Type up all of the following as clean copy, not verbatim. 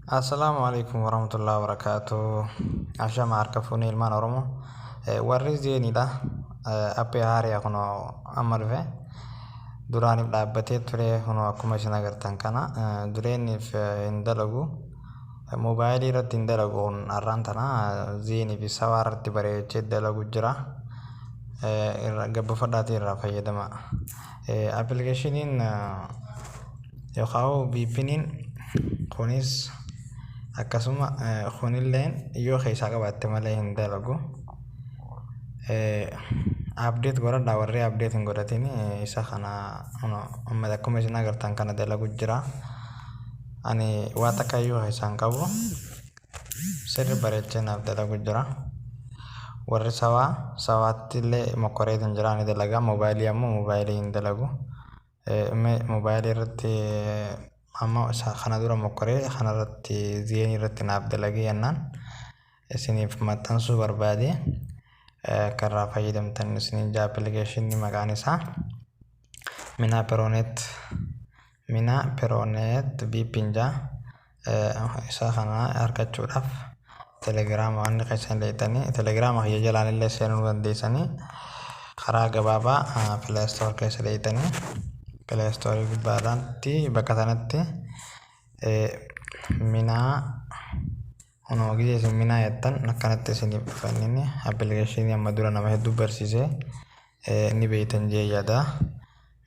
Assalaamu alaikum warahmatullahi wabarakatuh. Ashama harka fuunee ilmaan Oromoo. Warri Zeenidha. Appii haariyaa kunoo amma dhufe. Duraaniif dhaabbatee ture kunoo akkuma isin agartan kana dureeniif hin dalagu. Moobaayilii irratti hin dalagu kun har'aan tana Zeenii fi Sawaa irratti bareechee dalagu jira. Gabbifadhaatii irraa fayyadama. Appilikeeshiniin yookaan VPN'n kunis akkasuma kunilleen yoo keessaa qabaatte malee hin dalagu. Update godhadhaa, warri update hin godhatin isa kana amma akkuma isin agartan kana dalagu jira. Ani waa takka iyyuu keessaa hin qabu. Sirri bareechee naaf dalagu jira. Warri Sawaa Sawaatti illee mokkoreetiin jira, ni dalaga. Moobaayilii ammoo moobaayilii hin dalagu. Moobaayilii irratti amma kana dura mokkoree kanarratti Zeenii irratti naaf dalagee jennaan isiniif maxxansuu barbaade, akka irraa fayyadamtan isiniin jaa. Appilikeeshinii maqaan isaa Minaa Pirooneet, Minaa Pirooneet VPN jaa. Isa kana argachuudhaaf Telegiraama waan keessan leetanii Telegiraama kiyya jalaan illee seenuu dandeessanii. Karaa gabaabaa Play Store keessa leetanii Play Store gubbaadhaatti bakka sanatti Minaa kunoo gisee isin Minaa jettan akkanatti isiniif dhufa. Inni appilikeeshinii amma dura nama hedduu barsiisee ni beektan jee yaada.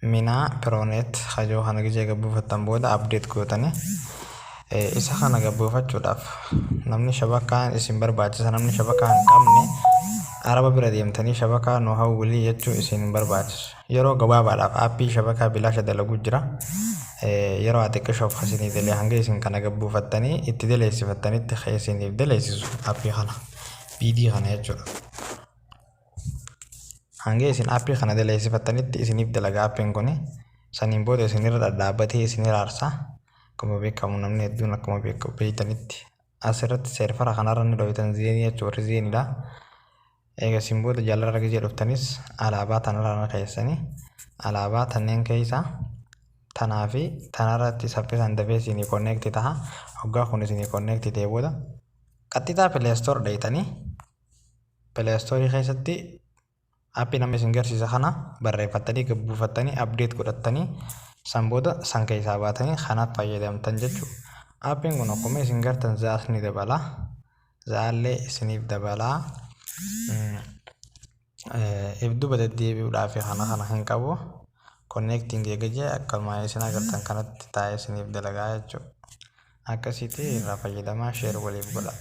Minaa Pirooneet kajoo kana gisee gabbuufattan booda update gootanii isa kana gabbuufachuudhaaf namni shabakaan isin barbaachisa. Namni shabakaa hin qabne Araba bira deemtanii shabakaa nu hawwilii jechuu isin hin barbaachisu. Yeroo gabaabaadhaaf aappii shabakaa bilaasha dalaguu jira. Yeroo ati xiqqishoof isinii dalee hanga isin kana gabbuufattanii itti daleessifattanitti isiniif daleessisu aappii kana BD kana jechuudha. Hanga isin aappii kana daleessifattanitti isiniif dalaga aappiin kuni. Saniin booda isinirra dhadhaabbatee isin hiraarsa. Akkuma beekamu namni hedduun akkuma beektanitti asirratti seerfara kanarra ni dhoytan, Zeenii jechuun warri Zeenidha. Egaa isin booda jalarra gizee dhuftanis alaabaa tanarra na keessanii alaabaa tanneen keessa tanaa fi tanarratti saffisaan dafee isinii connect taha. Hoggaa kun isinii connect ta'e booda qaxxitaa Play Store dheeytanii Play Store keessatti aappii nama isin garsiisa kana barreeffattanii gabbuufattanii update godhattanii san booda san keessaa baatanii kanaaf fayyadamtan jechuudha. Aappiin kun akkuma isin gartan za'as ni dabala. Za'allee isiniif dabala. Ibduba deddeebi'uudhaaf kana kana hin qabu. Connecting eega jee akkuma isin agartan kanatti taa'ee isiniif dalagaa jechuudha. Akkasitti irraa fayyadamaa, share waliif godha.